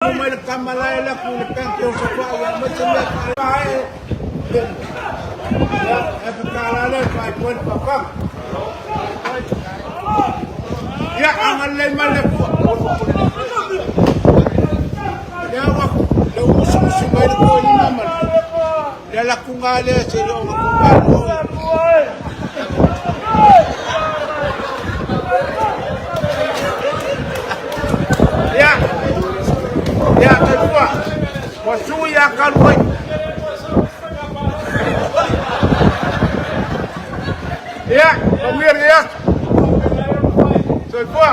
Mai le tama la e laku le pente o Savaii a mai se mea faaae ya e whakala le whai koe le papanga. Ia, agalelei mai le Atua. Lea ua le usuusu mai le toeaina ma le lakuga lea se i ona tuualo. Ia, ia, taifua, ua sui a kalu ai. Ia, manuia lenei aso. Soifua.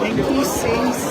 Thank you, sis.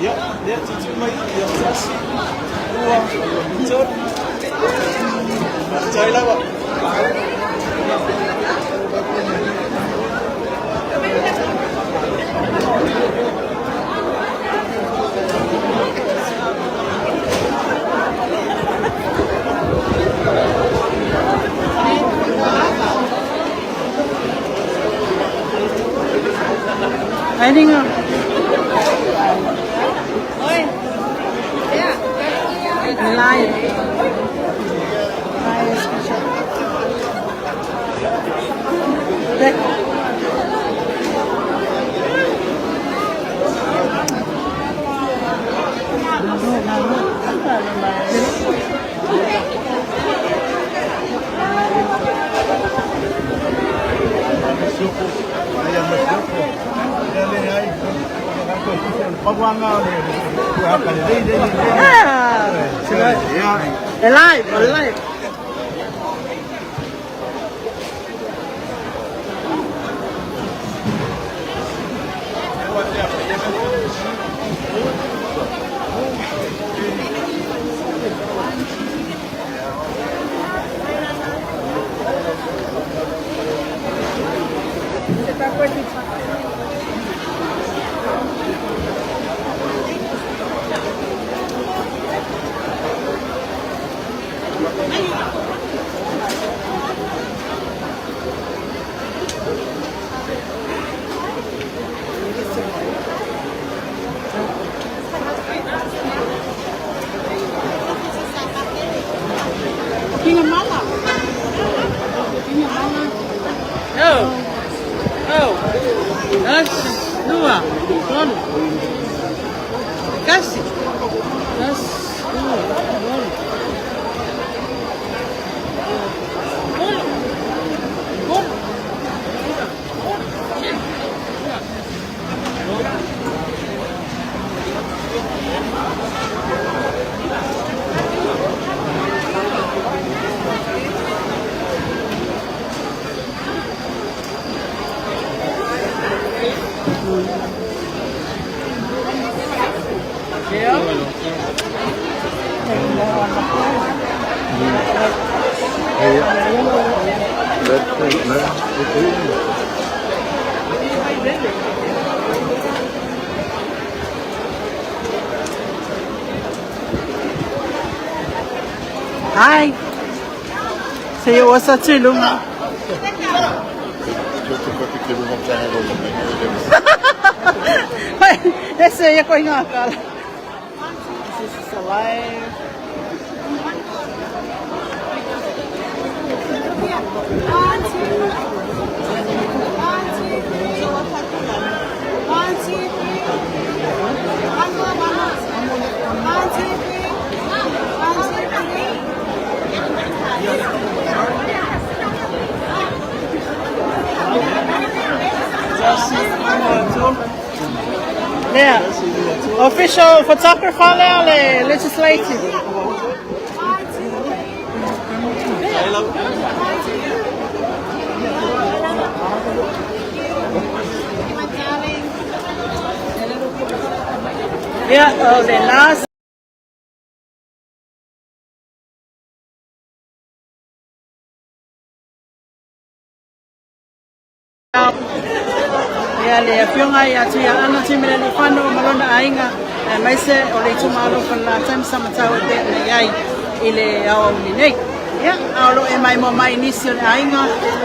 Ia, lea tutu mai, ia tasi, lua, tolu. Faafetai lava. Ay, nga. Nilay. Ay, Yeah. Alive, alive. Oh. Oh. Tasi, lua, tolu. Kasi. Tasi, lua, tolu. Tolu. Tolu. Hi. Se osa tulu. Ese ia koe ngā kala. This is alive. One, two, three. One more, one more. One, two, three. One, two, three. Lea. Official photographer lea le legislative. One, two, three. One, two, three. My darling. Yeah, oh, the last. Ia le afioga ia Tuiaana Tuimalealiifano ma lona aiga aemaise o le itumalo o Falelatai ma Samatau e pei ona i ai i le aoauli nei. Ia, a o loo e maimoa mai nisi o le aiga,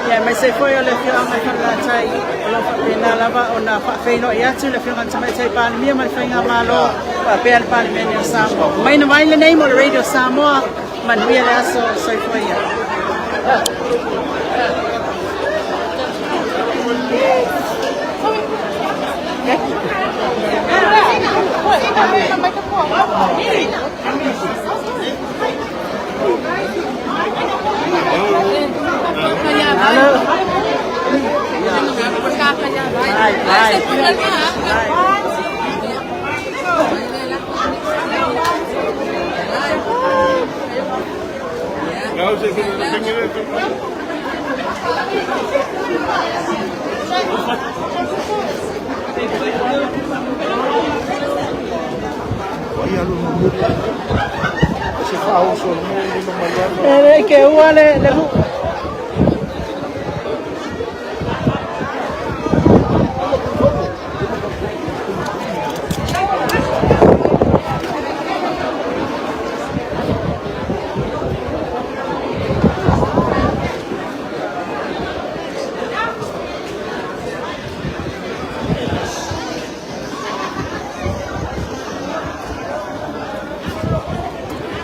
ia aemaise foi o le afioaga i Falelatai o loo faapena lava ona faafeiloai atu le afioga i le Tamaitai Palemia ma le Faigamalo faapea le Palemene o Samoa. Mai na vai lenei mo le Radio Samoa, manuia le aso soifua ia. Hello. Hi, hi. E le ke ua le le